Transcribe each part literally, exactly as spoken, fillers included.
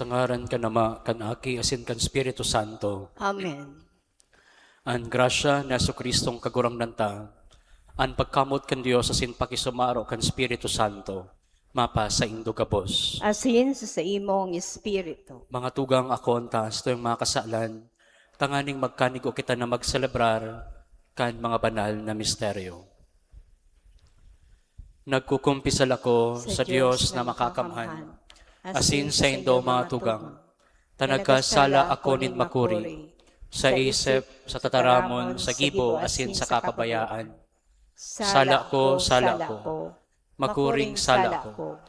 Ngaran kan Ama, kan Aki, asin kan Espiritu Santo. Amen. An grasya ni Jesu-Cristong Kagurangnan ta, an pagkamot kan Dios asin pakisumaro kan Espiritu Santo, mapasaindo gabos. Asin sa saimong espiritu. Mga tugang, akoon ta satuyang mga kasalan, tanganing magkanigo kita na magselebrar kan mga banal na misteryo. Nagkukumpisal ako sa Dios na makakamhan, asin saindo, mga tugang, ta nagkasala ako nin makuri, sa isip, sa tataramon, sa gibo, asin sa kapabayaan. Sala ko, sala ko, makuring sala ko.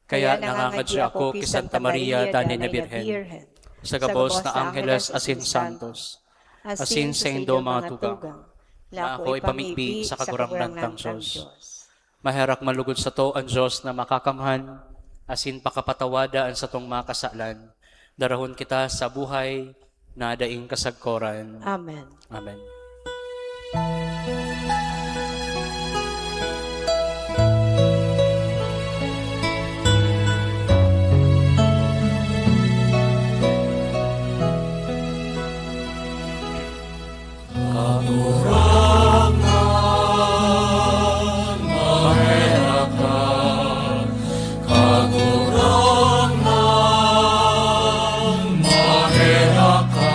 Kaya nangangadya ako ki Santa Maria, danay na Birhen, sa gabos na angheles asin santos, asin saindo, mga tugang, na ako ipamibi sa Kagurangnan tang Dios. Maherak man lugod sato an Dios na makakamhan, asin pakapatawada an satong mga kasalan. Darahon kita sa buhay na daing kasagkoran. Amen. Amen. Kagurangnan, maherak ka. Kagurangnan, maherak ka.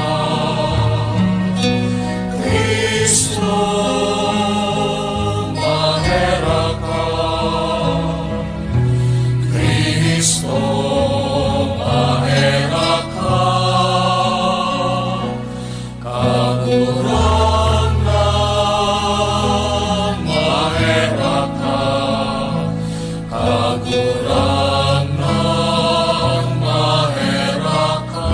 Cristo, maherak ka. Cristo, maherak ka. Kagurangnan, maherak ka. Kagurangnan, maherak ka.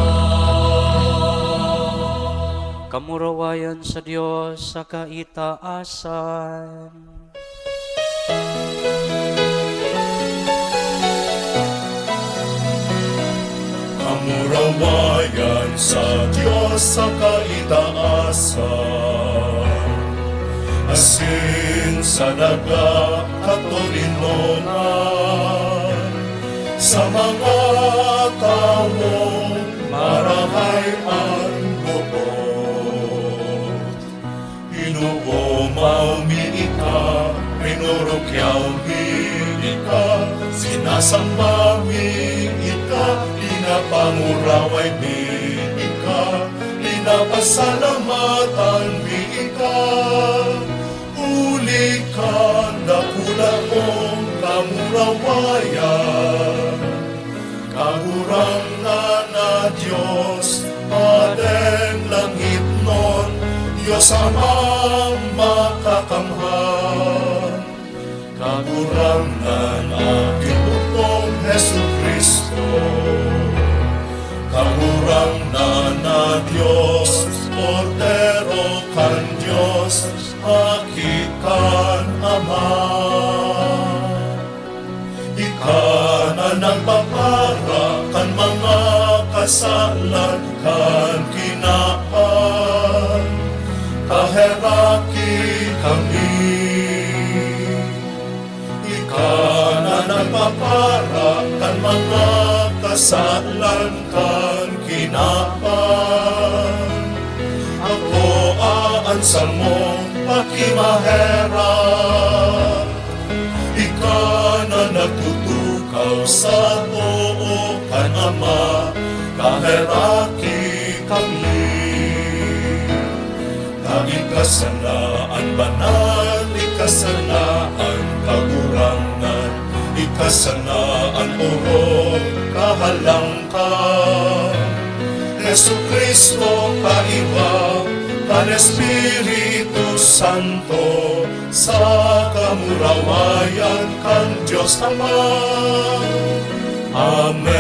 Kamurawayan sa Dios sa kaitaasan. Kamurawayan sa Dios sa kaitaasan, asin sa daga katoninongan, sa mga tawong marahay an boot. Inoomaw mi ika, rinorokyaw mi ika, sinasamba mi ika, pinapanguraway mi ika, pinapasalamatan mi ika, huli kan dakula mong kamurawayan. Kagurangnan na Dios, Padeng langitnon, Dios Amang makakamhan. Kagurangnan na Ginoo kong Jesu-Cristo, Kagurangnan na Dios, Kordero kan Dios, Aki kan Ama. Ika na nagpapara kan mga kasalan kan kinaban, paheraki kami. Ika na nagpapara kan mga kasalan kan kinaban, akoa an samong pakimaherak. Ika na nagtutukaw sa too kan Ama, paheraki kami. Ta ika sana an banal, ika sana an Kagurangnan, ika sana an orog, kahalangkahan. Jesu-Cristo, kaiba kan Espiritu Santo, sa kamurawayan kan Dios Ama. Amen.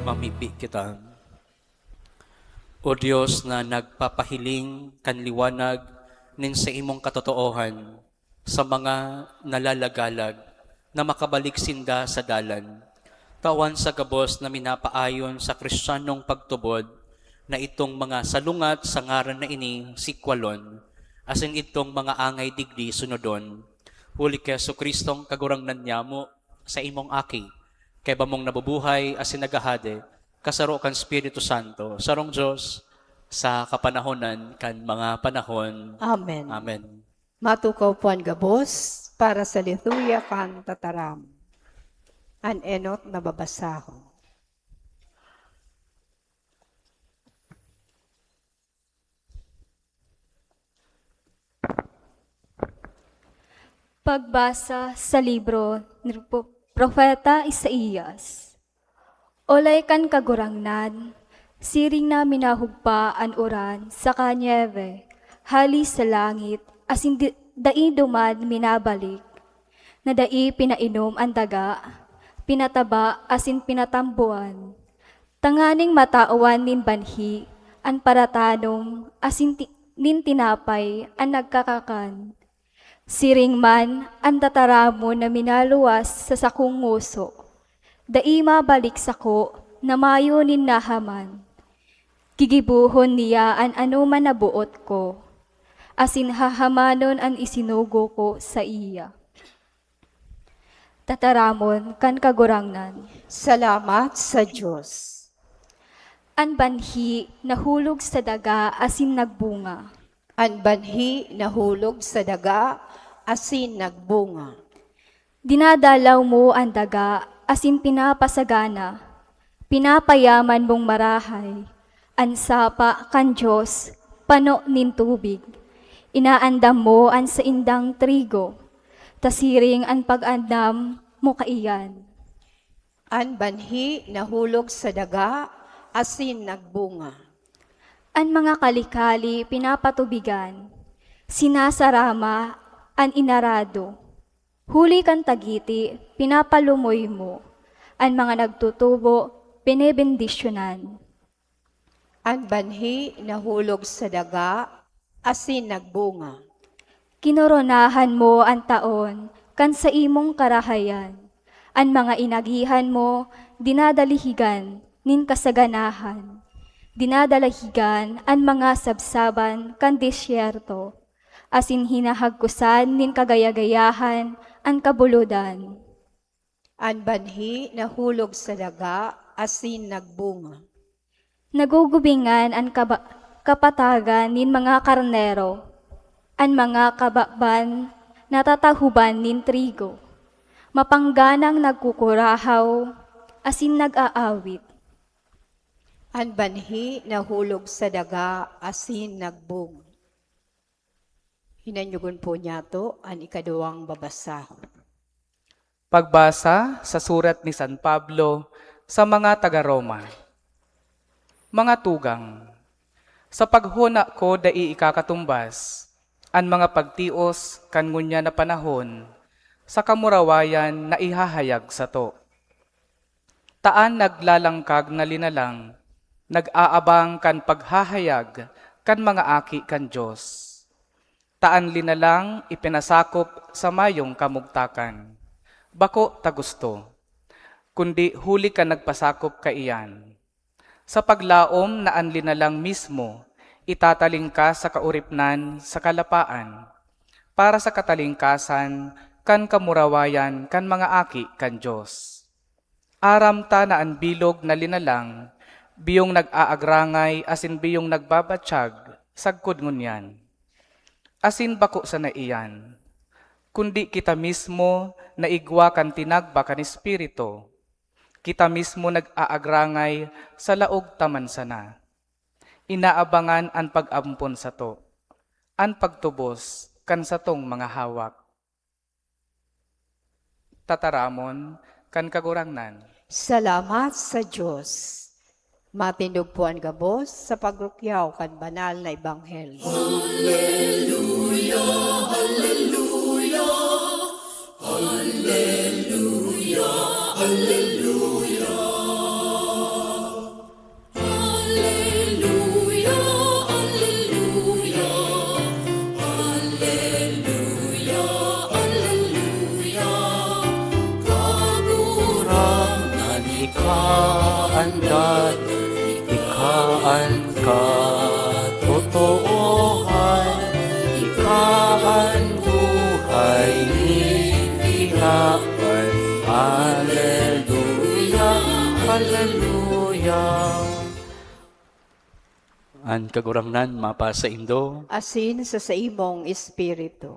Mamibi kita. O Dios na nagpapahiling kan liwanag nin saimong katotoohan, sa mga nalalagalag na makabalik sinda sa dalan. Tawan sa gabos na minapaayon sa Kristiyanong pagtubod na itong mga salungat sa ngaran na ini sikwalon, asin itong mga angay digdi sunodon. Huli ki Jesu-Cristong Kagurangnan niyamo, sa imong Aki, kaiba mong nabubuhay asin naghahade, kasaro kan Espiritu Santo, sarong Dios, sa kapanahonan kan mga panahon. Amen. Amen. Matukaw po an gabos para sa liturya kan tataram. An enot na babasahon. Pagbasa sa libro ni Pro-, Propeta Isaias. Olay kan Kagurangnan, siring na minahugpa an uran saka nyebe hali sa langit, asin di-, dai duman minabalik, na dai pinainom an daga, pinataba asin pinatamboan, tanganing matawan nin banhi an paratanom asin ti-, nin tinapay an nagkakakan. Siring man an tataramon na minaluwas sa sakong ngoso, dai mabalik sako na mayo nin nahaman. Gigibohon niya an anoman na boot ko, asin hahamanon an isinugo ko saiya. Tataramon kan Kagurangnan. Salamat sa Dios. An banhi nahulog sa daga asin nagbunga. An banhi nahulog sa daga asin nagbunga. Dinadalaw mo an daga asin pinapasagana, pinapayaman mong marahay an sapa kan Dios, pano nin tubig. Inaandam mo an saindang trigo, ta siring an pag-andam mo kaiyan. An banhi nahulog sa daga asin nagbunga. An mga kalikali pinapatubigan, sinasarama an inarado. Huli kan tagiti, pinapalumoy mo, an mga nagtutubo, benebendisyonan. An banhi nahulog sa daga asin nagbunga. Kinoronahan mo an taon kan saimong karahayan. An mga inagihan mo, dinadalihigan nin kasaganahan. Dinadalahigan an mga sabsaban kan desyerto, asin hinahagkosan nin kagayagayahan an kabulodan. An banhi nahulog sa daga asin nagbunga. Nagugubingan an kaba-, kapatagan nin mga karnero, an mga kababan natatahoban nin trigo. Mapangganang nagkukurahaw asin nag-aawit. An banhi nahulog sa daga asin nagbunga. Hinanyogon po niyato an ikaduwang babasahon. Pagbasa sa surat ni San Pablo sa mga taga Roma. Mga tugang, sa paghona ko dai ikakatumbas an mga pagtios kan ngunyan na panahon sa kamurawayan na ihahayag sato. Ta an naglalangkag na linalang nag-aabang kan paghahayag kan mga aki kan Dios. Ta an linalang ipinasakop sa mayong kamugtakan, bako ta gusto, kundi huli kan nagpasakop kaiyan. Sa paglaom na an linalang mismo itatalingkas sa kauripnan sa kalapaan, para sa katalingkasan kan kamurawayan kan mga aki kan Dios. Aram ta na an bilog na linalang, biyong nag-aagrangay asin biyong nagbabatyag sagkod ngunyan. Asin bako sana iyan, kundi kita mismo na igwa kan tinagba kan Espiritu. Kita mismo nag-aagrangay sa laog ta man sana. Inaabangan an pag-ampon sato, an pagtubos kan satong mga hawak. Tataramon kan Kagurangnan. Salamat sa Dios. Matindog po an gabos sa pagrukyaw kan banal na ebanghelyo. Alleluia, alleluia. Alleluia, alleluia. Alleluia, alleluia. Kagurangnan, ika an dati, ika an katotoohan, ika an buhay ni Hallelujah, hallelujah. An Kagurangnan mapasaindo. Asin sa saimong espiritu.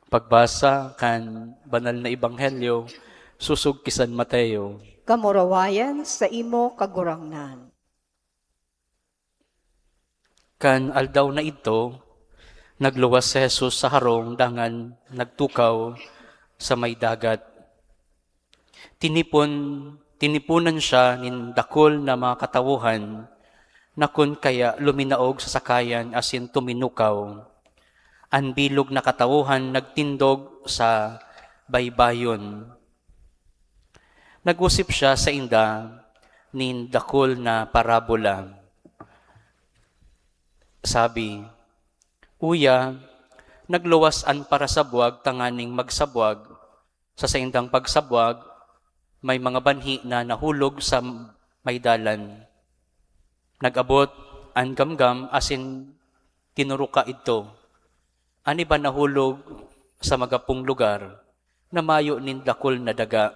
Pagbasa kan Banal na Ebanghelyo sosog ki San Mateo. Kamurawayan saimo, Kagurangnan. Kan aldaw na idto, nagluwas si Jesus sa harong dangan nagtukaw sa may dagat. Tinipon, tiniponan siya nin dakul na mga katawohan na kun kaya luminaog sa sakayan asin tuminukaw. An bilog na katawohan nagtindog sa baybayon. Nag-osip siya sainda nin dakul na parabola. Sabi, "Uya, nagluwas an parasabwag tanganing magsabwag. Sa saindang pagsabwag, may mga banhi na nahulog sa may dalan. Nag-abot an gamgam asin tinuruka idto. An iba nahulog sa magapong lugar na mayo nin dakul na daga.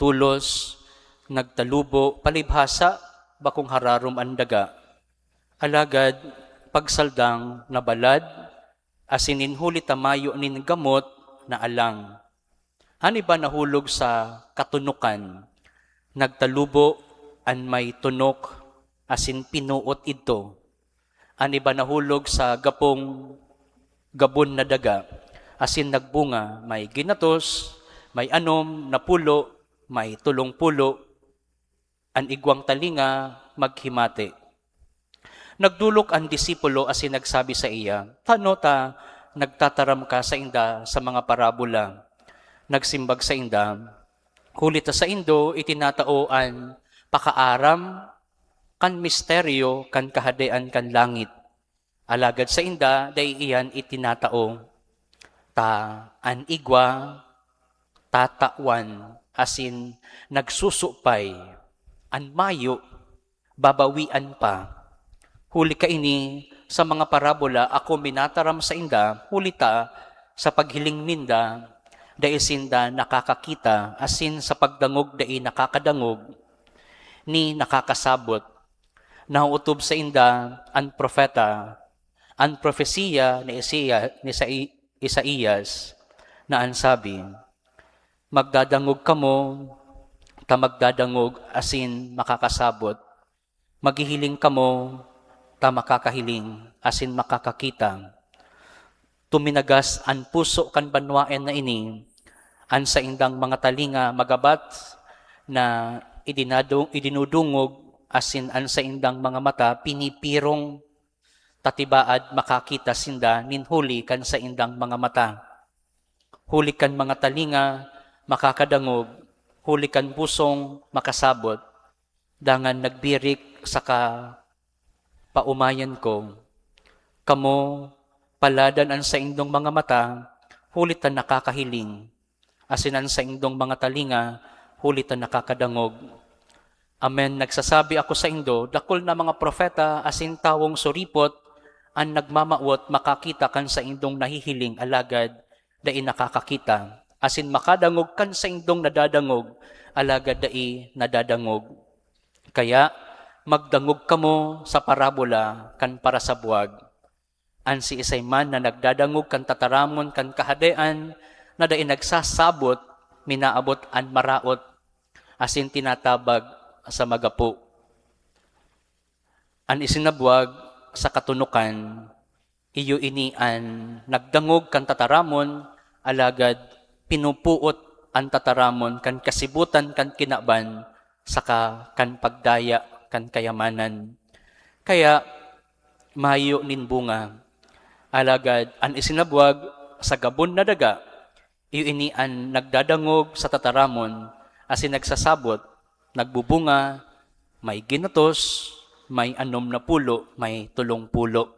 Tolos nagtalubo, palibhasa bakong hararom an daga. Alagad pagsaldang nabalad, asin nin huli ta mayo nin gamot, naalang. An iba nahulog sa katunokan. Nagtalubo an may tunok asin pinuot idto. An iba nahulog sa gapong gabon na daga, asin nagbunga, may ginatos, may anom, napulo, may tolong pulo. An igwang talinga maghimati." Nagdolok an disipulo asin nagsabi saiya, "Tano ta nagtataram ka sainda sa mga parabola?" Nagsimbag sainda, "Huli ta saindo itinatao an pakaaram kan misteryo kan Kahadean kan langit. Alagad sainda dai iyan itinatao. Ta an igwa tatawan asin nagsusupay, an mayo babawian pa. Huli kaini, sa mga parabola ako minataram sainda, huli ta sa paghiling ninda, dai sinda nakakakita, asin sa pagdangog dai nakakadangog, ni nakakasabot. Nauotob sainda an propeta, an propesiya ni Isaias, ni Isai-, Isaias, na an sabi, 'Magdadangog kamo, ta magdadangog asin makakasabot. Maghihiling kamo, ta makakahiling asin makakakita.' Tuminagas an puso kan banwaen na ini, an saindang mga talinga magabat na idinado-, idinudungog, asin an saindang mga mata pinipirong, ta tibaad makakita sinda nin huli kan saindang mga mata, huli kan mga talinga makakadangog, huli kan pusong makasabot, dangan nagbirik sa kapaomayan ko. Kamo, paladan an saindong mga mata, huli ta nakakahiling, asin an saindong mga talinga, huli ta nakakadangog. Amen, nagsasabi ako saindo, dakul na mga propeta asin tawong suripot an nagmamawot makakita kan saindong nahihiling, alagad dai nakakakita, asin makadangog kan saindong nadadangog, alagad dai nadadangog. Kaya, magdangog kamo sa parabola kan parasabwag. An siisay man na nagdadangog kan tataramon kan Kahadean na dai nagsasabot, minaabot an maraot, asin tinatabag sa magapo. An isinabwag sa katonokan, iyo ini an nagdangog kan tataramon, alagad pinupuot an tataramon kan kasibotan kan kinaban saka kan pagdaya kan kayamanan. Kaya, mayo nin bunga. Alagad an isinabwag sa gabon na daga, iyo ini an nagdadangog sa tataramon, asin nagsasabot, nagbubunga, may ginatos, may anom na pulo, may tolong pulo.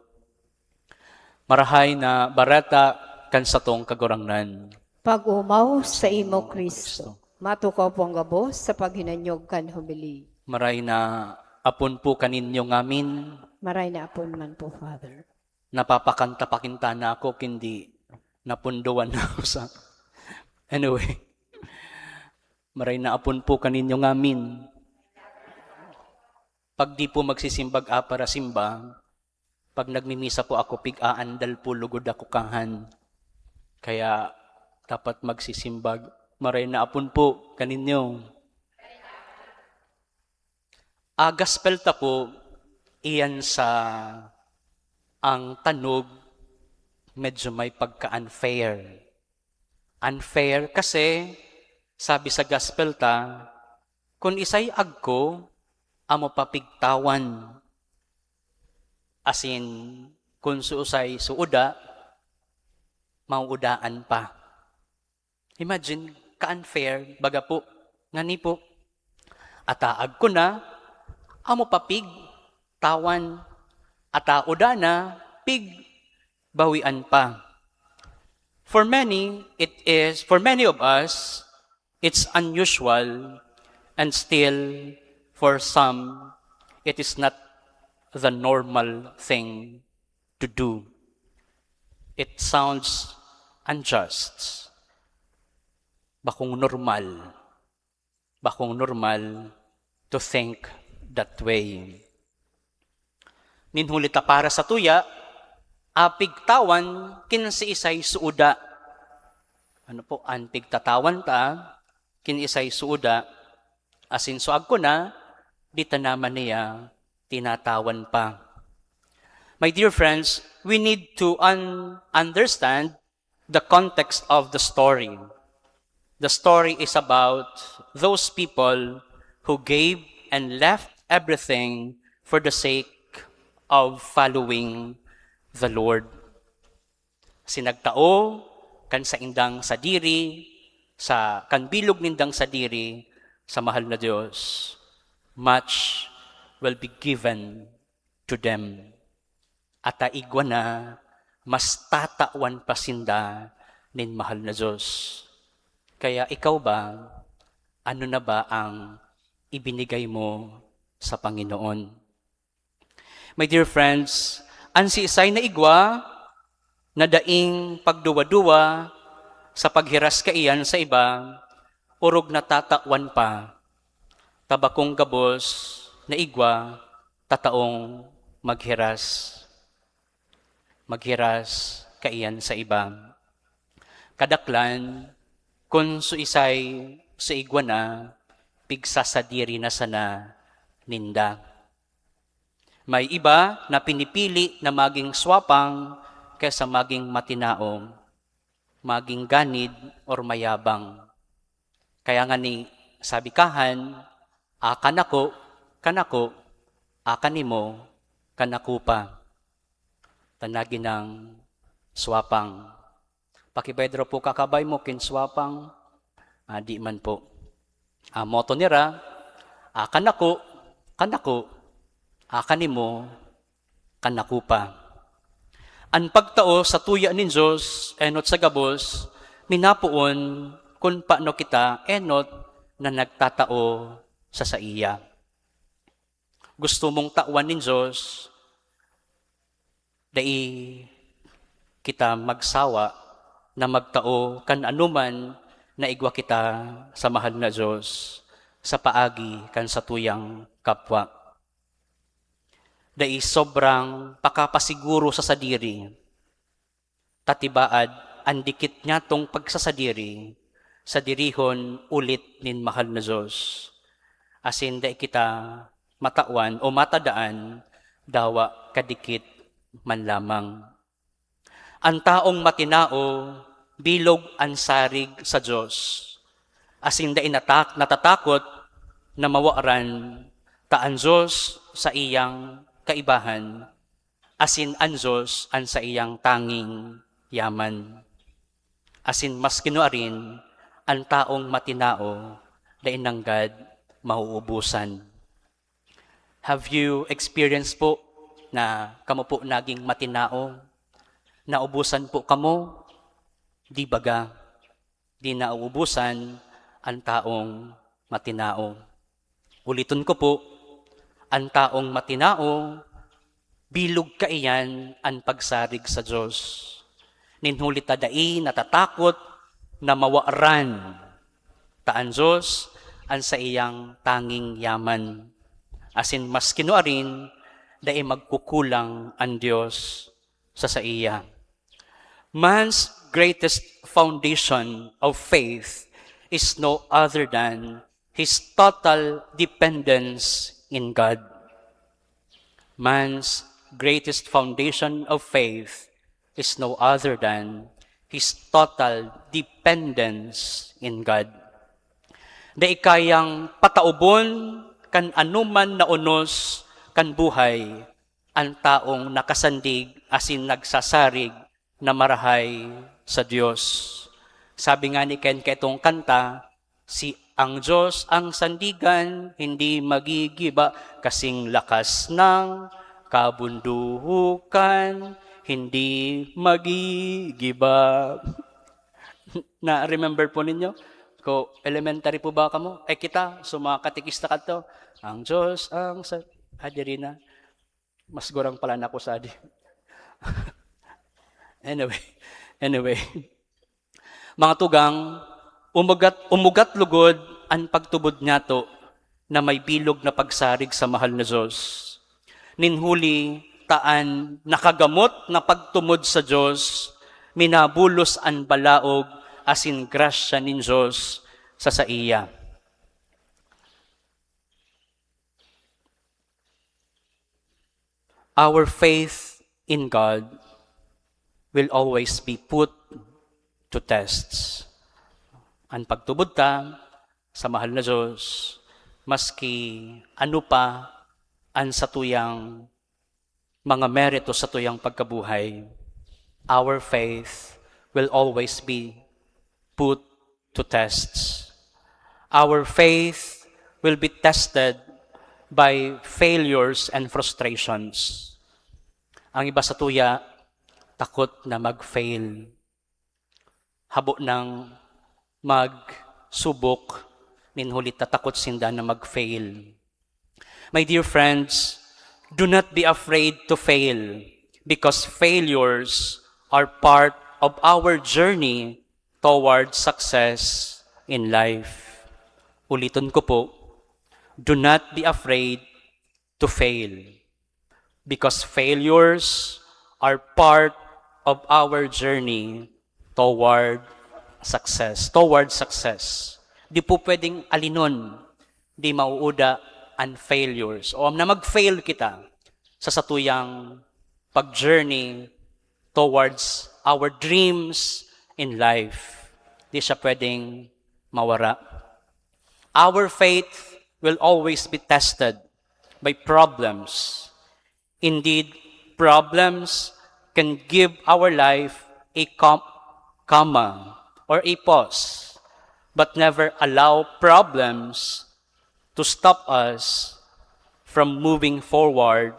Marahay na bareta kan satong Kagurangnan. Pag-omaw sa imo, Kristo. Matukaw po ang gabos sa paghinanyog kan homily. Maray na apon po kaninyo ngamin. Maray na apon man po, Father. Napapakanta pa kinta na ako, kundi napunduan na ako sa, anyway. Maray na apon po kaninyo ngamin. Pag di po magsisimbag aparasimba, pag nagmimisa po ako, pig-aandal po lugod ako kahan. Kaya dapat magsisimbag. Maray na apon po kaninyo. Ah, gospel ta po, iyan sa ang tanog medyo may pagka-unfair. Unfair kasi, sabi sa gospel ta, "Kun isay agko, amo pa pigtawan." Asin, kun suusay suuda, mauudaan pa. Imagine, ka-unfair, baga po, ngani po, ataag ko na, amo pa pig, tawan, atauda na, pig, bawian pa. For many, it is, for many of us, it's unusual, and still, for some, it is not the normal thing to do. It sounds unjust. Bakong normal. Bakong normal to think that way. Nin huli ta para sa tuya, apigtawan kin siisay suuda. Ano po, an pigtatawan ta, kin isay suuda, asin suag ko na, di ta naman niya tinatawan pa. My dear friends, we need to un- understand the context of the story. The story is about those people who gave and left everything for the sake of following the Lord. Sinagtao kan saindang sadiri, sa kan bilog nindang sadiri sa mahal na Dios, much will be given to them. At ta igwa na, mas tatawan pa sinda nin mahal na Dios. Kaya ikaw ba, ano na ba ang ibinigay mo sa Panginoon? My dear friends, an siisay na igwa na daing pagduwa-duwa sa paghiras kaiyan sa iba, orog na tatawan pa, ta bakong gabos na igwa tataong maghiras, maghiras kaiyan sa iba. Kadaklan, kun suisay sa igwa na, pigsasadiri na sana ninda. May iba na pinipili na maging swapang kaysa maging matinao, maging ganid or mayabang. Kaya nga ni sabi kahan, "Akan ako, kan ako, akan nimo, kan ako pa." Tanagi ng swapang. Pakibayad raw po kakabay mo kin swapang. Ah, di man po. Ah, moto nira, "Akan ako, kan ako, akan nimo, kan ako pa." An pagtao sa tuya nin Dios enot sa gabos, minapoon kun paano kita enot na nagtatao sa saiya. Gusto mong tawan nin Dios, dai kita magsawa na magtao kan anoman na igwa kita sa mahal na Dios sa paagi kan satuyang kapwa. Dai sobrang pakapasiguro sa sadiri, ta tibaad an dikit niyatong pagsasadiri, sadirihon ulit nin mahal na Dios, asin dai kita matawan o matadaan dawa kadikit man lamang. An taong matinao, bilog an sarig sa Dios, asin dai natak-, natatakot na mawaran ta an Dios saiyang kaibahan, asin an Dios an saiyang tanging yaman. Asin mas kinuarin, an taong matinao, dai nanggad mauubusan. Have you experienced po na kamo po naging matinao? Naubusan po kamo? Di baga, di nauubusan an taong matinao. Uliton ko po, an taong matinao, bilog kaiyan an pagsarig sa Dios. Nin huli ta dai natatakot na mawaran Ta an Dios an saiyang tanging yaman, asin maski nuarin, dai magkukulang an Dios sa saiya. Man's greatest foundation of faith is no other than his total dependence in God. Man's greatest foundation of faith is no other than his total dependence in God. Dai kayang pataubon kan anoman na unos kan buhay an taong nakasandig asin nagsasarig na marahay sa Dios. Sabi nga ni Ken ketong kanta, "Si ang Dios ang sandigan, hindi magigiba, kasing lakas ng kabundukan, hindi magigiba." Na-remember po ninyo? Ko elementary po ba kamo? Eh, kita, so mga katekista kadto, "Ang Dios ang sa-," ah, diri na. Mas gurang pala na ako sa di. Anyway, anyway. Mga tugang, umugat, umugat lugod an pagtubod niyato na may bilog na pagsarig sa mahal na Dios. Nin huli, ta an nakagamot na pagtumod sa Dios, minabulos an balaog asin grasya nin Dios sa saiya. Our faith in God will always be put to tests. An pagtubod ta sa mahal na Dios, maski ano pa an satuyang mga merito sa tuyang pagkabuhay, our faith will always be put to tests. Our faith will be tested by failures and frustrations. Ang iba sa tuya, takot na mag-fail. Habo nang magsubok, nin huli ta takot sinda na mag-fail. My dear friends, do not be afraid to fail, because failures are part of our journey toward success in life. Uliton ko po, do not be afraid to fail, because failures are part of our journey toward success, toward success. Di po pwedeng alinon, di mauuda an failures. O na mag-fail kita sa satuyang pag-journey towards our dreams in life. Di siya pwedeng mawara. Our faith will always be tested by problems. Indeed, problems can give our life a com-, comma or a pause, but never allow problems to stop us from moving forward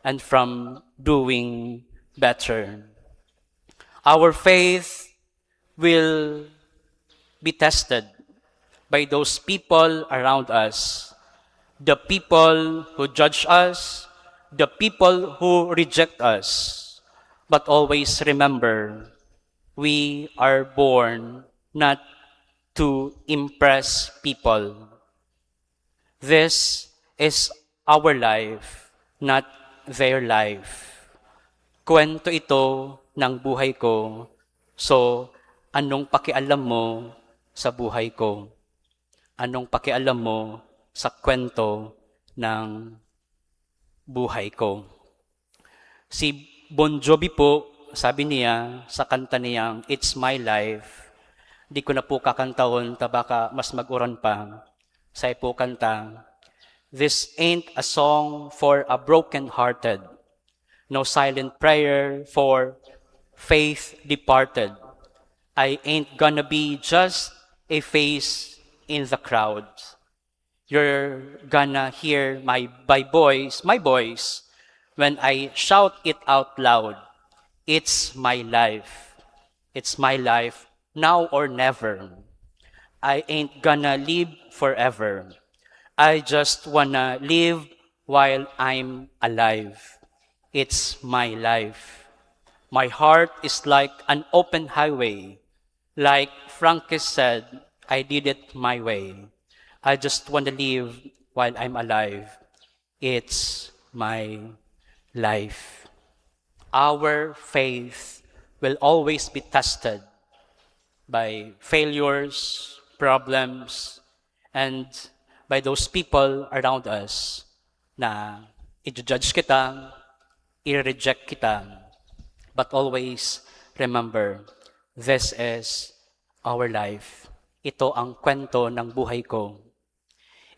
and from doing better. Our faith will be tested by those people around us, the people who judge us, the people who reject us. But always remember, we are born not to impress people. This is our life, not their life. Kwento ito ng buhay ko. So, anong pakialam mo sa buhay ko? Anong pakialam mo sa kwento ng buhay ko? Si Bon Jovi po, sabi niya sa kanta niyang It's My Life, di ko na po kakantahon ta baka mas mag-uran pa. Sa po kanta, "This ain't a song for a broken-hearted, no silent prayer for faith departed. I ain't gonna be just a face in the crowd. You're gonna hear my, my voice, my voice, when I shout it out loud. It's my life. It's my life, now or never. I ain't gonna live forever. I just wanna live while I'm alive. It's my life. My heart is like an open highway. Like Francis said, I did it my way. I just want to live while I'm alive. It's my life. Our faith will always be tested by failures, problems, and by those people around us na i-judge kita, i-reject kita. But always remember, this is our life. Ito ang kwento ng buhay ko.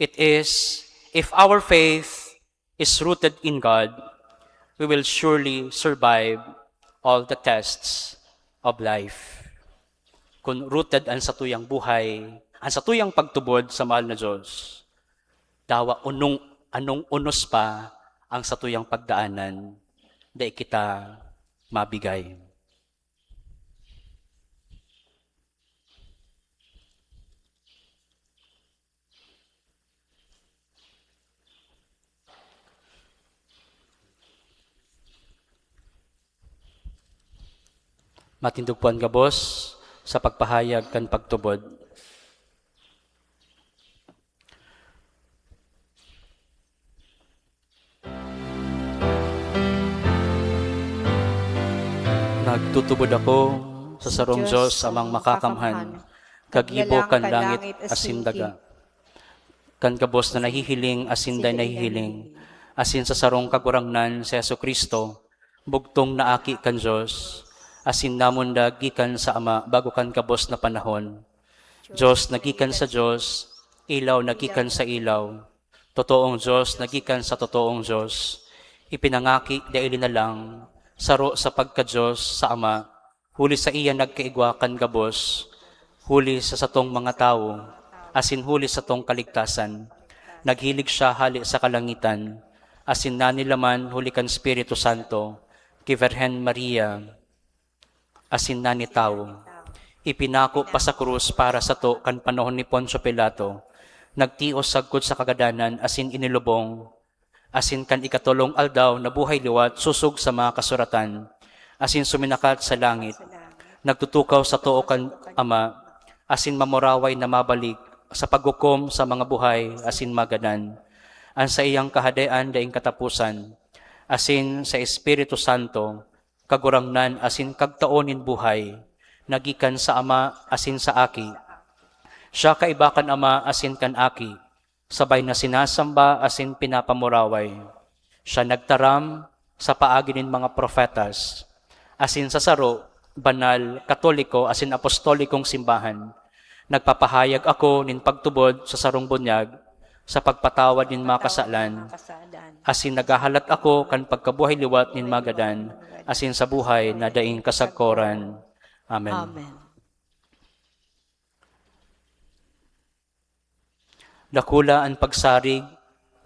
It is, if our faith is rooted in God, we will surely survive all the tests of life. Kun rooted ang satuyang buhay, ang satuyang pagtubod sa mahal na Diyos, dawa unong, anong unos pa ang satuyang pagdaanan, dai kita mabigay. Matindog po an gabos sa pagpahayag kan pagtubod. Nagtutubod ako sa sarong Diyos, Amang Makakamhan, kagibo kan langit asin daga, kan gabos na nahihiling asin dai nahihiling, asin sa sarong Kagurangnan, si Jesu-Cristo, bugtong na Aki kan Dios, asin namundag gikan sa Ama bago kan gabos na panahon. Dios na gikan sa Dios, ilaw na gikan sa ilaw, totoong Dios na gikan sa totoong Dios, ipinangaki dai linalang, saro sa pagka-Dios sa Ama, huli saiya nagkaigwa kan gabos, huli sa satong mga tawo, asin huli satong kaligtasan. Naghilig siya hale sa kalangitan, asin nanilaman huli kan Espiritu Santo, ki Virgen Maria, asin nanitawo. Ipinako pa sa krus para sato kan panahon ni Poncio Pilato. Nagtios sagkod sa kagadanan asin inilubong. Asin kan ikatolong aldaw nabuhay liwat sosog sa mga kasuratan, asin suminakat sa langit. Nagtutukaw sa too kan Ama, asin mamuraway na mabalik sa paghukom sa mga buhay asin magadan. An saiyang kahadean daing kataposan, asin sa Espiritu Santo, Kagurangnan asin Kagtao nin buhay, na gikan sa Ama asin sa Aki. Siya kaiba kan Ama asin kan Aki, sabay na sinasamba asin pinapamuraway. Siya nagtaram sa paagi nin mga propetas, asin sa saro, banal, katoliko asin apostolikong simbahan. Nagpapahayag ako nin pagtubod sa sarong bunyag, sa pagpatawad nin mga kasalan, asin naghahalat ako kan pagkabuhay liwat nin magadan, asin sa buhay na daing kasagkoran. Amen. Amen. Dakula an pagsarig,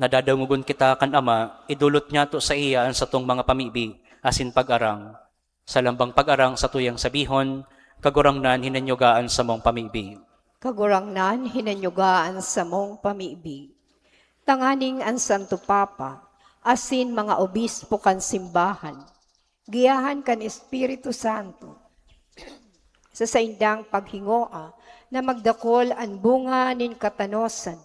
nadadangogon kita kan Ama, idolot niyato saiya an satong mga pamibi asin pag-arang. Sa lambang pag-arang satuyang sabihon, Kagurangnan, hinanyuga an samong pamibi. Kagurangnan, hinanyuga an samong pamibi. Tanganing an Santo Papa asin mga obispo kan simbahan, giyahan kan Espiritu Santo, sa saindang paghingoa na magdakol an bunga nin katanosan,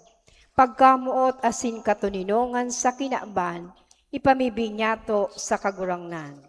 pagkamoot asin katoninongan sa kinaban, ipamibi niyato sa Kagurangnan.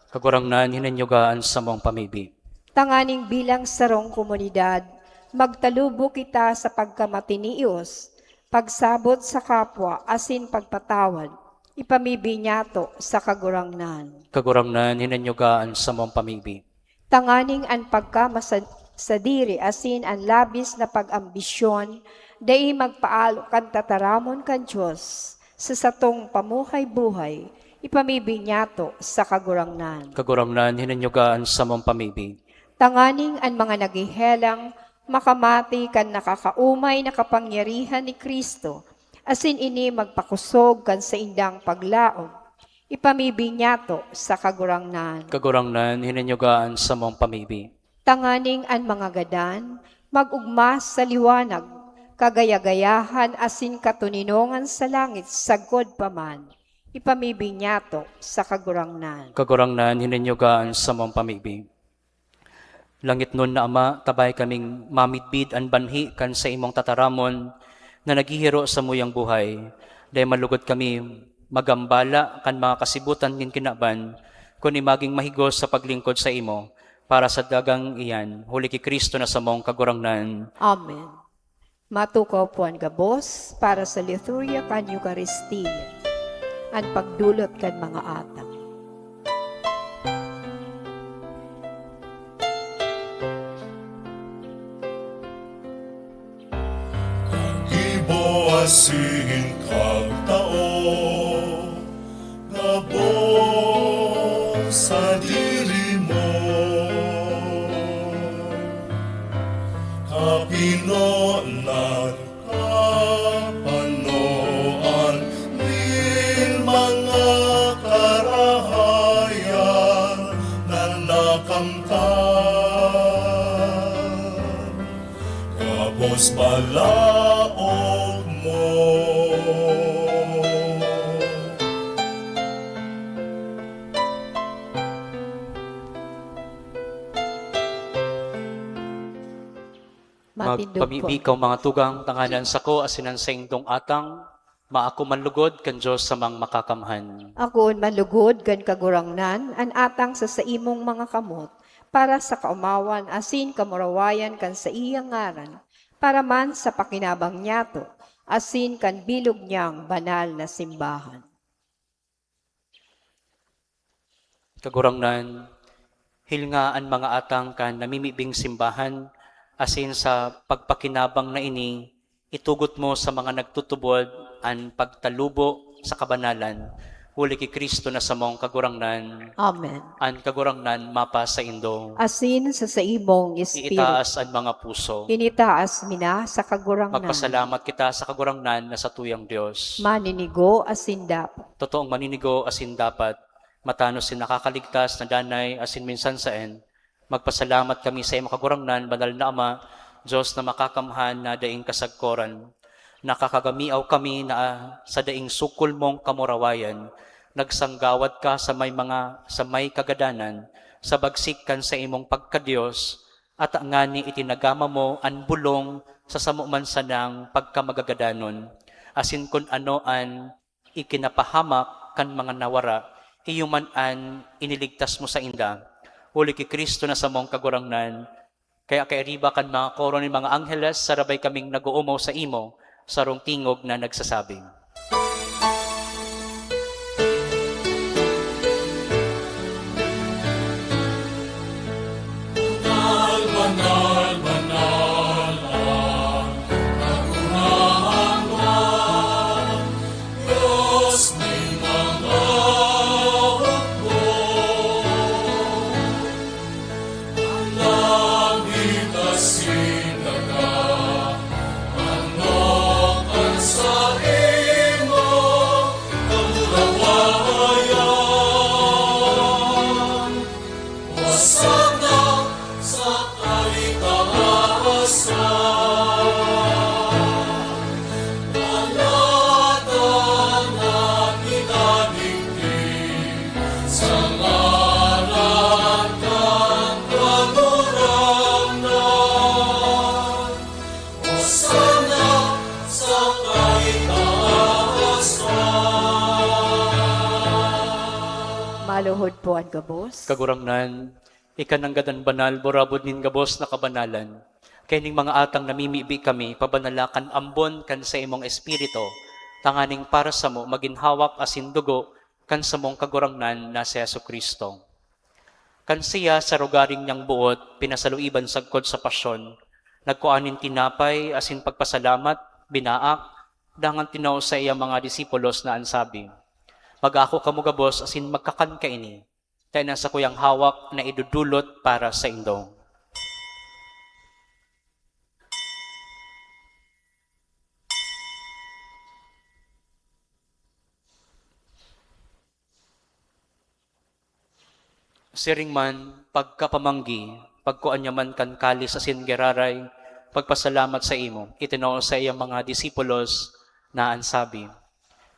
Kagurangnan, hinanyuga an samong pamibi. Tanganing bilang sarong komunidad, magtalubo kita sa pagkamatinios, pagsabot sa kapwa asin pagpatawad, ipamibi niyato sa Kagurangnan. Kagurangnan, hinanyuga an samong pamibi. Tanganing an pagkamasadiri asin an labis na pag-ambisyon dai magpaalo kan tataramon kan Dios sa satong pamuhay-buhay, ipamibi niyato sa Kagurangnan. Kagurangnan, hinanyuga an samong pamibi. Tanganing an mga naghehelang makamati kan nakakaomay na kapangyarihan ni Cristo, asin ini magpakosog kan saindang paglaom, ipamibi niyato sa Kagurangnan. Kagurangnan, hinanyuga an samong pamibi. Tanganing an mga gadan mag-ogma sa liwanag, kagaya-gayahan asin katoninongan sa langit sagkod pa man, ipamibi niyato sa Kagurangnan. Kagurangnan, hinanyuga an samong pamibi. Langitnon na Ama, tabay kaming mamidbid an banhi kan saimong tataramon na naghihiro sa muyang buhay. Dai malugod kami magambala kan mga kasibutan nin kinaban, kundi magin mahigos sa paglingkod saimo para sa dagang iyan, huli ki Cristo na samong Kagurangnan. Amen. Matukaw po an gabos para sa liturya kan Eukaristia, an pagdulot kan mga atang. Gibo asin kagtao, gabos sadiri mo, kapinonan, kapanoan nin mga karahayan na nakamtan, gabos balaog mo. Matindog po. Magpamibi kaw, mga tugang, tanganing an sako asin an saindong atang maako man lugod kan Dios samang Makakamhan. Akoon man lugod kan Kagurangnan an atang sa saimong mga kamot, para sa kaomawan asin kamurawayan kan saiyang ngaran, para man sa pakinabang niyato asin kan bilog niyang banal na simbahan. Kagurangnan, hilnga an mga atang kan namimibing simbahan, asin sa pagpakinabang na ini, itugot mo sa mga nagtutubod an pagtalubo sa kabanalan, huli ki Cristo na samong Kagurangnan. Amen. An Kagurangnan mapasaindo. Asin sa saimong espiritu. Iitaas an mga puso. Initaas mi na sa Kagurangnan. Magpasalamat kita sa Kagurangnan na satuyang Dios. Maninigo asin dapat. Totoong maninigo asin dapat, matanos sin nakakaligtas na danay asin minsan saen, magpasalamat kami sa imo, Kagurangnan, Banal na Ama, Dios na makakamhan na daing kasagkoran. Nakakagamiaw kami na sa daing sukol mong kamurawayan, nagsanggawad ka sa may mga, sa may kagadanan, sa bagsik kan saimong pagka-Dios, at ngani itinagama mo an bolong sa samo man sanang pagkamagagadanon, asin kun ano an ikinapahamak kan mga nawara, iyo man an iniligtas mo sainda. Huli ki Cristo na samong Kagurangnan, kaya kairiba kan mga koro nin mga angheles, sarabay kaming nag-oomaw saimo, sarong tingog na nagsasabi, "Banal, banal, banal an Kagurangnan, Dios nin mga hukbo. An langit asin daga, ano kan saimo kamurawayan. Hosanna sa kaitaasan. Alatan an minadigdi sa ngaran kan Kagurangnan. Hosanna sa kaitaasan." Maluhod po an gabos. Kagurangnan, ika nanggad an banal, burabod nin gabos na kabanalan. Kaya ning mga atang namimibi kami, pabanala kan ambon kan saimong Espiritu, tanganing para samo magin hawak asin dugo kan samong Kagurangnan na si Jesu-Cristo. Kan siya, sa rogaring niyang boot, pinasaluiban sagkod sa pasyon, nagkua nin tinapay asin pagpasalamat, binaak, dangan tinao sa iyang mga disipulos na an sabi, "Mag-ako kamo gabos asin magkakan kaini, ta ini an sakuyang hawak na idodolot para saindo." Siring man, pagkapamanggi, pagkua niya man kan kalis asin giraray, pagpasalamat saimo, itinao sa iyang mga disipulos na an sabi,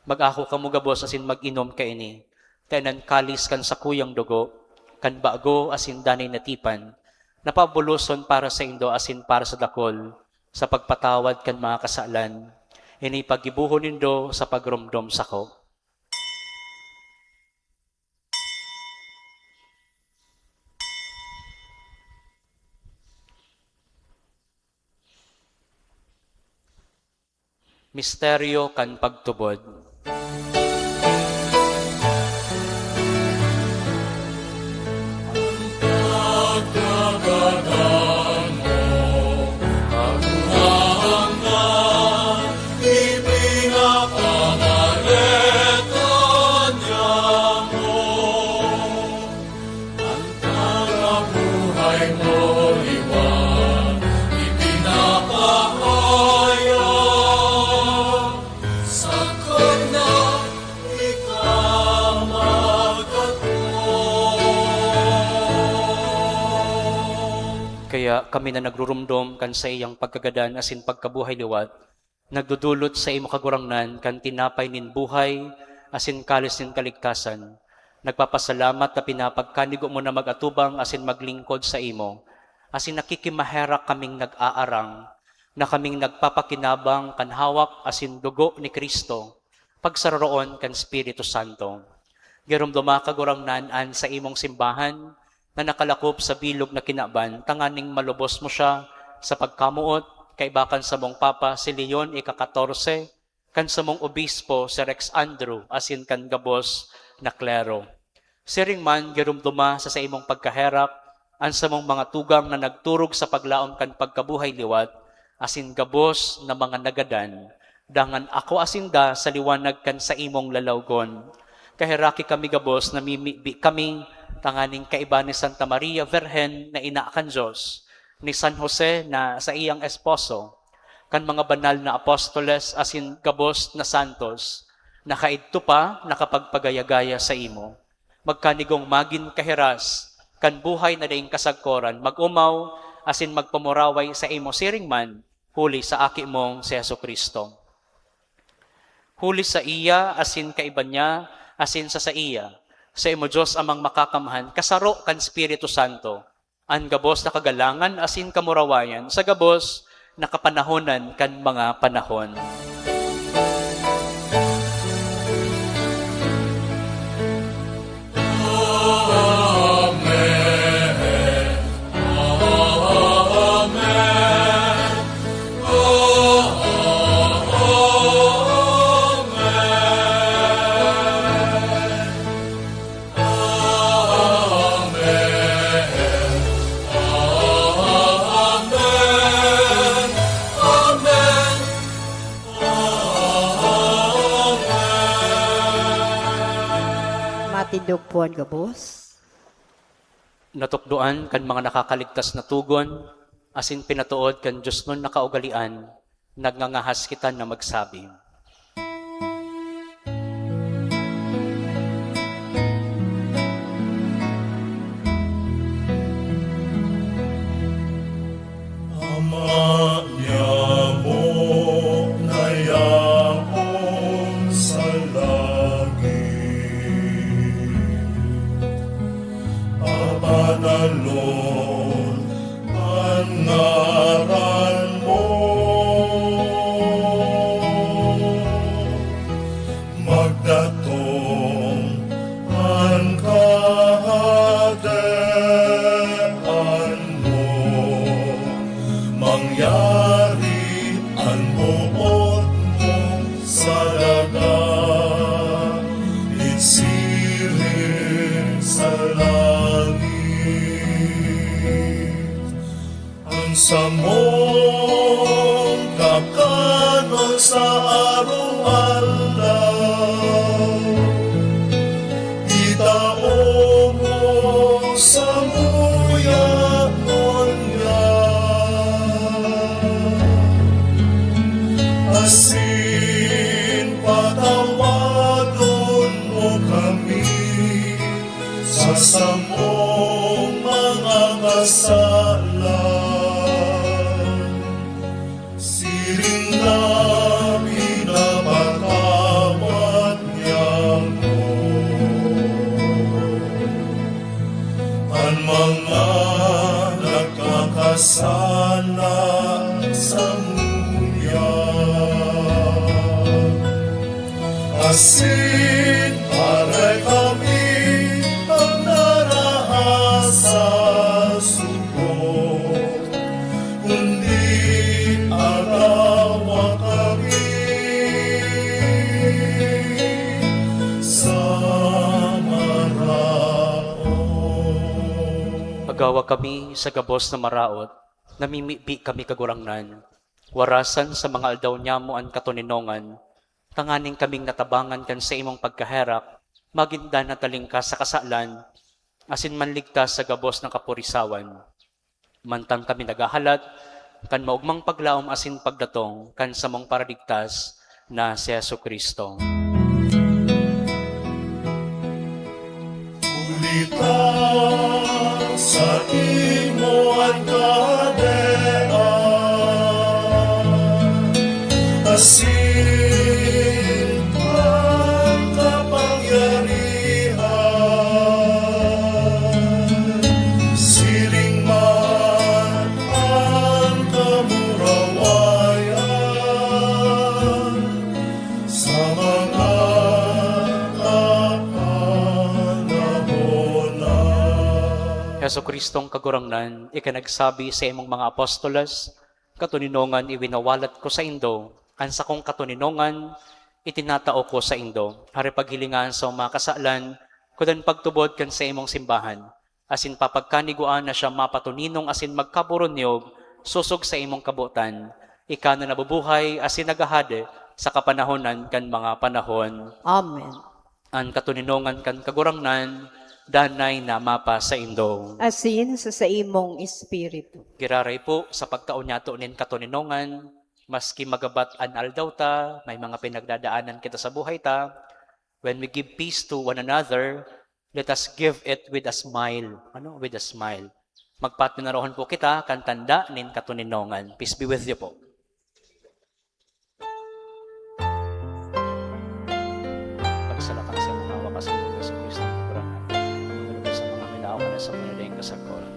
"Mag-ako kamo gabos asin mag-inom kaini, ta ini an kalis kan sakuyang dugo, kan bago asin danay na tipan, na pabuloson para saindo asin para sa dakul sa pagpatawad kan mga kasalan. Ini paggibohon nindo sa pagromdom sako. Misteryo kan pagtubod. An pagkabuhay mo liwat, ipinapahayag, sakot na ika magkatwang. Kaya kami na nagrurumdom kan saiyang pagkagadan asin pagkabuhay liwat, nagdodolot sa imo, Kagurangnan, kan tinapay nin buhay asin kalis nin kaligtasan. Nagpapasalamat ta pinapagkanigo mo na mag-atubang asin maglingkod saimo, asin nakikimaherak kaming nag-aarang na kaming nagpapakinabang kan hawak asin dugo ni Cristo, pagsaroroon kan Espiritu Santo. Giromdoma, Kagurangnan, an saimong simbahan na nakalakop sa bilog na kinaban, tanganing malubos mo siya sa pagkamoot, kaiba kan samong Papa, si Leon ika-katorse, kan samong Obispo, si Rex Andrew, asin kan gabos na klero. Siring man, giromdoma sa saimong pagkaherak an samong mga tugang na nagturog sa paglaom kan pagkabuhay liwat, asin gabos na mga nagadan, dangan akoa sinda sa liwanag kan saimong lalawgon. Kaheraki kami gabos, namimibi kami tanganing kaiba ni Santa Maria Virgen na ina kan Dios, ni San Jose na saiyang esposo, kan mga banal na apostoles asin gabos na santos na kaidto pa nakapagpagaya-gaya saimo. Magkanigong magin kahiras kan buhay na daing kasagkoran, mag-omaw asin magpamuraway saimo siring man, huli sa Aki mong si Jesu-Cristo. Huli saiya, asin kaiba niya, asin sa saiya, saimo, Dios Amang Makakamhan, kasaro kan Espiritu Santo, an gabos na kagalangan asin kamurawayan sa gabos na kapanahonan kan mga panahon. Matindog po an gabos. Natukdoan kan mga nakakaligtas na togon, asin pinatood kan diosnon na kaugalean, nagngangahas kita na magsabi. Ama niamo na yaon sa langit, pabanalon an ngaran mo. Magdatong an Kahadean mo, mangyari an boot mo sa daga, siring sa langit. An samong kakanon sa araw-araw, itao mo samuya ngunyan, asin patawadon mo kami sa samong mga kasalan, Asin aray kami an naraha sa sugod, kundi agawa kami sa maraot. Agawa kami sa gabos na maraot, namimibi kami, Kagurangnan. Warasan sa mga aldaw nyamo an katoninongan, tanganing kaming natabangan kan saimong pagkaherak, magin danay na talingkas sa kasalan, asin manligtas sa gabos na kaporisawan. Mantang kami naghahalat kan maogmang paglaom asin pagdatong kan samong Paraligtas na si Jesu-Cristo. Huli ta saimo an kahadean, asin an kapangyarihan, siring man an kamurawayan sa mga kapanahonan. Jesu-Cristong Kagurangnan, ika nagsabi sa imong mga apostoles, "Katoninongan iwinawalat ko saindo, an sakong katoninongan itinatao ko saindo." Hari, paghilinga an samong mga kasalan, kudan pagtubod kan saimong simbahan, asin papagkanigwaan na siya mapatoninong asin magkaburunyog sosog sa imong kabotan. Ika na nabubuhay asin naghahade sa kapanahonan kan mga panahon. Amen. An katoninongan kan Kagurangnan danay na mapasaindo. Asin sa saimong espiritu. Giraray po sa pagkaonyato nin katoninongan, maski magabat an aldaw ta, may mga pinagdadaanan kita sa buhay ta, when we give peace to one another, let us give it with a smile. Ano? With a smile. Magpatinarohon po kita kan tanda nin katoninongan. Peace be with you po. Pagsalakang sa mga wakas ng Jesu Cristo, ang Kagurangnan. Mangalubos sa mga minao ka na sa panadaing kasagkoran.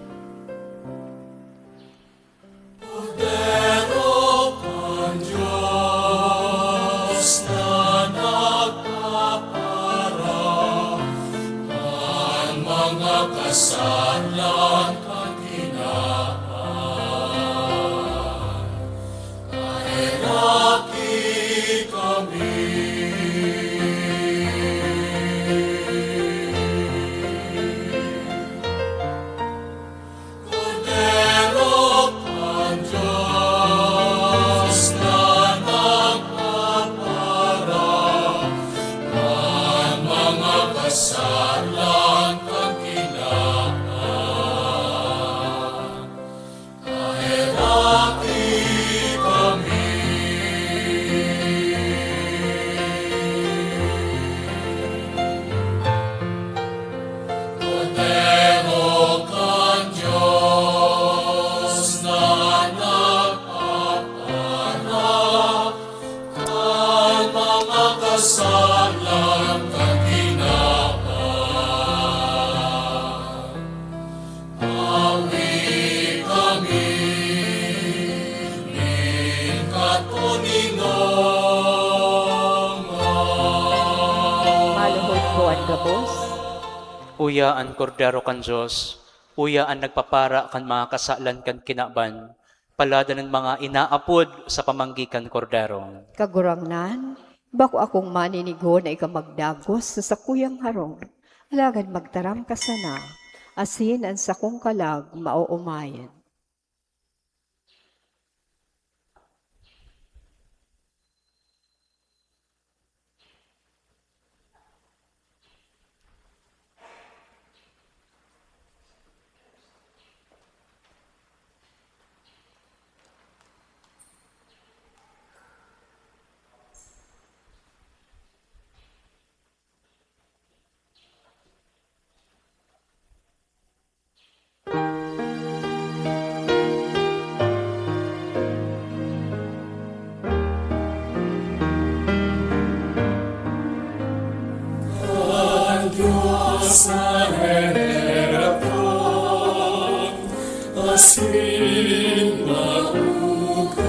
Kordero kan Dios na nagpapara kan mga kasalan kan kinaban. Kaheraki kami. Kordero kan Dios na nagpapara kan mga kasalan kan kinaban. Kaheraki kami. Kordero kan Dios na nagpapara kan mga kasalan kan kinaban. Awi kami nin katoninongan. Maluhod po an gabos. Uya an Kordero kan Dios, uya an nagpapara kan mga kasalan kan kinaban. Palada nin mga inaapod sa pamanggi kan Kordero. Kagurangnan, bako akong maninigo na ika magdagos sa sakuyang harong, alagad magtaram ka sana, asin an sakong kalag maoomayan. An Dios na heherakon asin maugay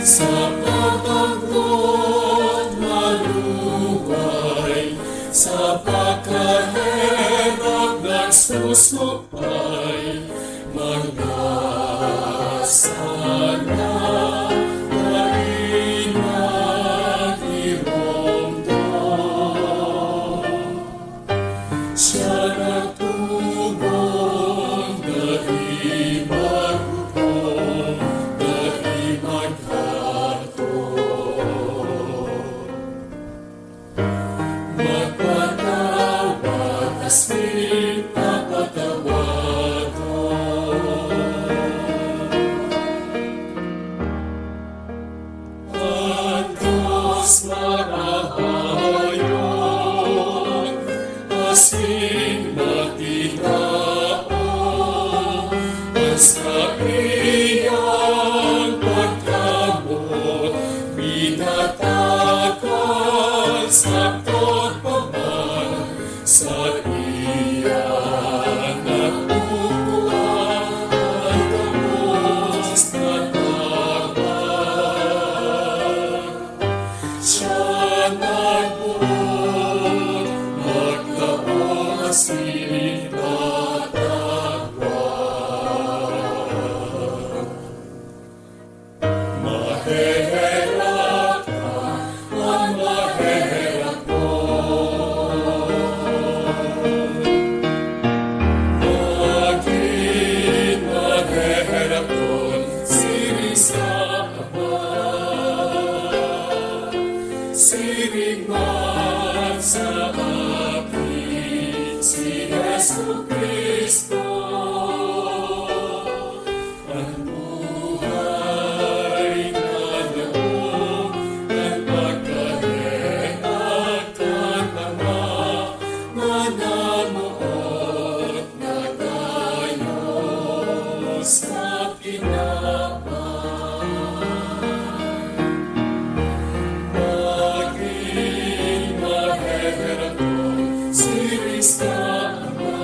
sa pag-anggot na Marahayon asin matinaon an saiyang pagkamoot, binatakan sa pagmamahal, saiya nagkukuha an gabos na tahaw. Siya nagboot magtao asin magtagwan. Maheherak an maheherakon. Magin maheherakon siring sa Ama, siring man sa Aki, si Jesu-Cristo. An buhay na laog kan pagkaherak kan Ama, manamoot na gayos na kinaban. Magin maheherakon siring sa Ama,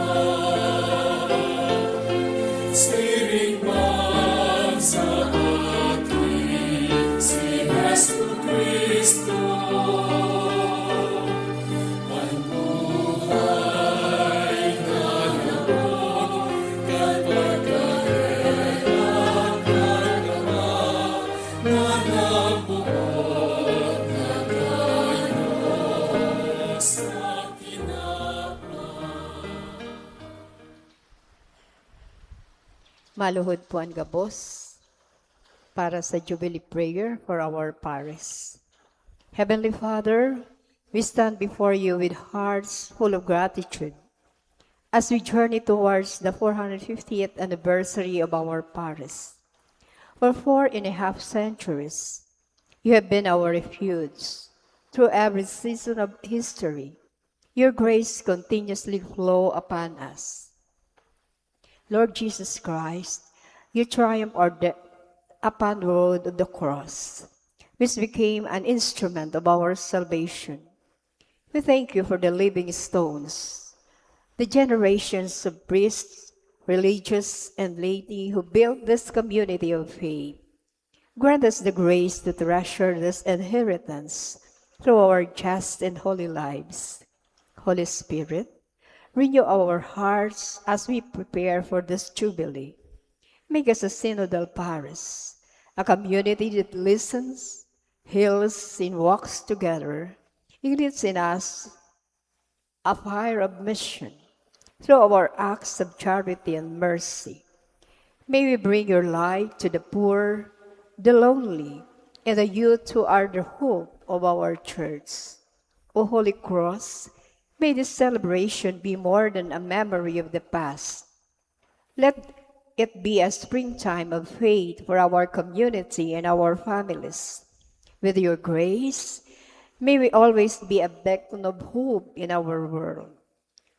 siring man sa Aki, si Jesu-Cristo. An buhay na laog kan pagkaherak kan Ama, manamoot na gayos na kinaban. Maluhod po an gabos para sa Jubilee Prayer for our parish. Heavenly Father, we stand before you with hearts full of gratitude as we journey towards the four hundred fiftieth anniversary of our parish. For four and a half centuries, you have been our refuge. Through every season of history, your grace continuously flow upon us. Lord Jesus Christ, you triumphed our death upon the road of the cross, which became an instrument of our salvation. We thank you for the living stones, the generations of priests, religious, and laity who built this community of faith. Grant us the grace to treasure this inheritance through our chaste and holy lives. Holy Spirit, renew our hearts as we prepare for this Jubilee. Make us a synodal parish, a community that listens, heals, and walks together. Ignite in us a fire of mission through our acts of charity and mercy. May we bring your light to the poor, the lonely, and the youth who are the hope of our church. O Holy Cross, may this celebration be more than a memory of the past. Let it be a springtime of faith for our community and our families. With your grace, may we always be a beacon of hope in our world.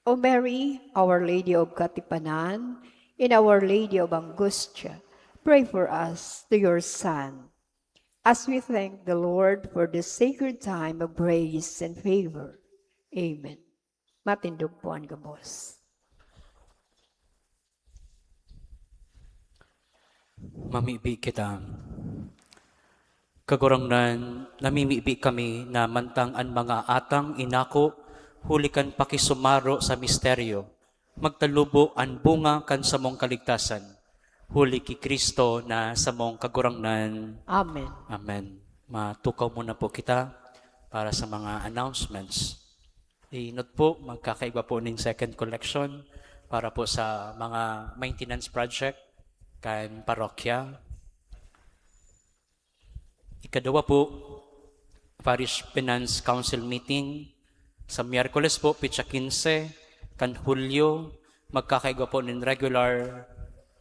O Mary, Our Lady of Katipanan, and Our Lady of Angustia, pray for us to your Son, as we thank the Lord for this sacred time of grace and favor. Amen. Matindog po an gabos. Mamibi kita. Kagurangnan, namimibi kami na mantang an mga atang inako huli kan pakisumaro sa misteryo, magtalubo an bunga kan samong kaligtasan, huli ki Cristo na samong Kagurangnan. Amen. Amen. Matukaw muna po kita para sa mga announcements. Inot po, magkakaigwa po ning second collection para po sa mga maintenance project kan parokya. Ikaduwa po, Parish Finance Council meeting sa Miyerkules po, petsa quince kan Hulyo. Magkakaigwa po nin regular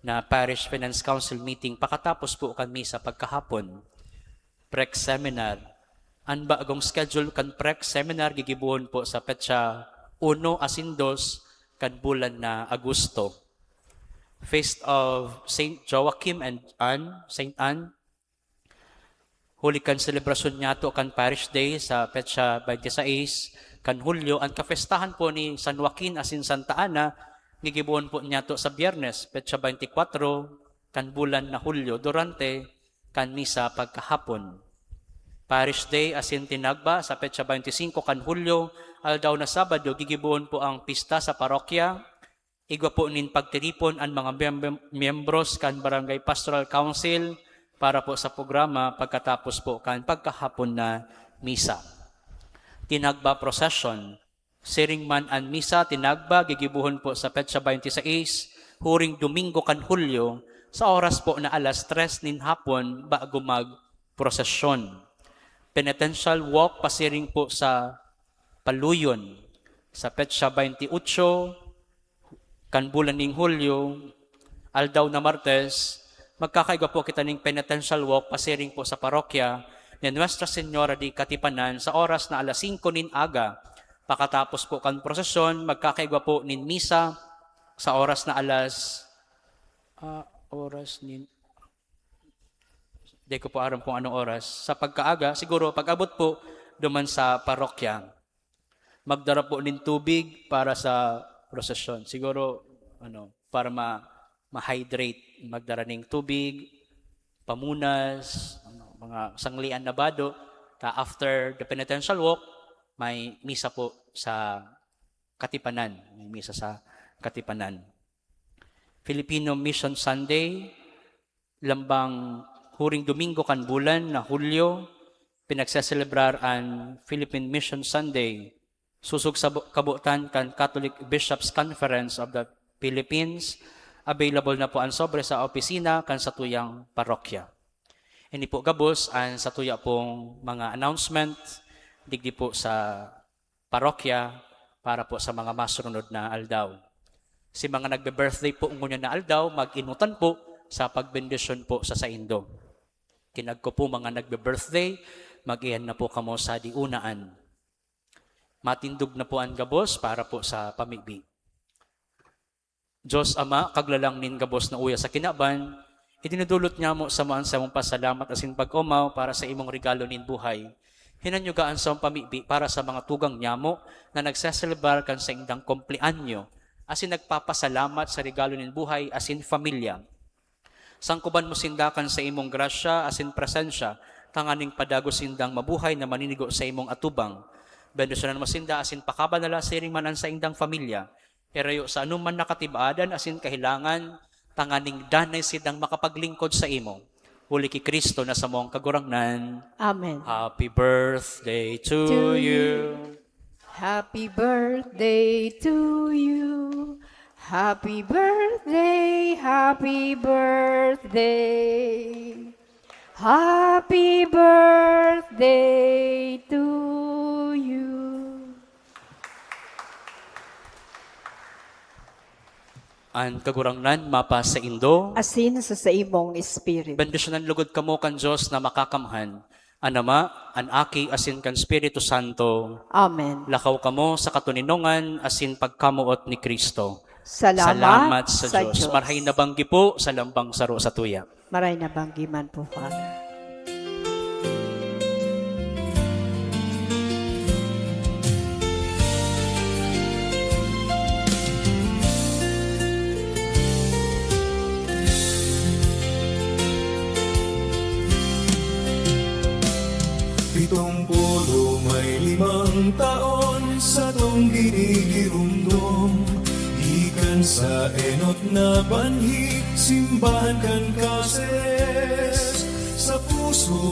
na Parish Finance Council meeting pakatapos po kan misa pagkahapon. Prek seminar, An bagong schedule kan Prex Seminar gigibohon po sa petsa uno asin dos kan bulan na Agosto. Feast of Saint Joachim and Anne, Saint Anne. Huli kan selebrasyon niyato kan Parish Day sa petsa twenty-six kan Hulyo, an kapestahan po ni San Joaquin asin Santa Ana gigibohon po niyato sa Biyernes, petsa twenty-four kan bulan na Hulyo, durante kan misa pagkahapon. Parish Day asin Tinagba sa petsa twenty-singko kan Hulyo, aldaw na Sabado, gigibohon po ang pista sa parokya. Igwa po nin pagtiripon an mga miyem-, miyembros kan Barangay Pastoral Council para po sa programa pagkatapos po kan pagkahapon na misa. Tinagba Procession. Siring man an misa, tinagba, gigibohon po sa petsa twenty-six, huring Domingo kan Hulyo, sa oras po na alas tres nin hapon bago magprosesyon. Penitential walk pasiring po sa Paluyon. Sa petsa twenty-eight kan bulan ning Hulyo, aldaw na Martes, magkakaigwa po kita ning penitential walk pasiring po sa parokya ni Nuestra Señora de Katipanan sa oras na alas singko nin aga. Pakatapos po kan prosesyon, magkakaigwa po nin misa sa oras na alas, ah, oras nin, di ko po aram kung anong oras. Sa pagkaaga, siguro pag-abot po duman sa parokya, magdara po nin tubig para sa prosesyon. Siguro, ano, para ma-, ma-hydrate, magdara ning tubig, pamunas, ano, mga sanglian na bado. Ta after the penitential walk, may misa po sa Katipanan. May misa sa Katipanan. Filipino Mission Sunday, lambang huring Domingo kan bulan na Hulyo, pinagseselebrar an Philippine Mission Sunday. Sosog sa bu-, kabotan kan Catholic Bishops' Conference of the Philippines, available na po an sobre sa opisina kan satuyang parokya. Ini po gabos an satuya pong mga announcement digdi po sa parokya para po sa mga masunod na aldaw. Si mga nagbe-birthday po ngunyan na aldaw, mag-inutan po sa pagbendisyon po sa saindo. Kinagko po, mga nagbe-birthday, mag-iyan na po kamo sa diunaan. Matindog na po an gabos para po sa pamibi. Dios Ama, Kaglalang nin gabos na uya sa kinaban, idinudulot nyamo samo an samong pasalamat asin pag-omaw para sa imong regalo nin buhay. Hinanyuga an samong pamibi para sa mga tugang nyamo na nagseselebrar kan saindang kumpleanyo, asin nagpapasalamat sa regalo nin buhay asin pamilya. Sangkoban mo sinda kan sa imong grasya asin presensya, tanganing padagos sindang mabuhay na maninigo sa imong atubang. Bendisyonan mo sinda asin pakabanala siring man an saindang pamilya. Irayo sa anoman na katib-adan asin kahelangan, tanganing danay sindang makapaglingkod sa imo. Huli ki Cristo na samong Kagurangnan. Amen. Happy birthday to To you. you. Happy birthday to you. Happy birthday, happy birthday. Happy birthday to you. An Kagurangnan mapasaindo. Asin sa saimong espiritu. Bendisyonan lugod kamo kan Dios na Makakamhan, an Ama, an Aki, asin kan Espiritu Santo. Amen. Lakaw kamo sa katoninongan asin pagkamoot ni Cristo. Salamat Salamat sa sa Diyos. Diyos. Marhay na banggi po sa lambang saro sa tuya. Maray na banggi man po, Father. Pitong pulo may limang taon satong ginigiromdom, gikan sa enot na banhi, simbahan kan Caceres. Sa puso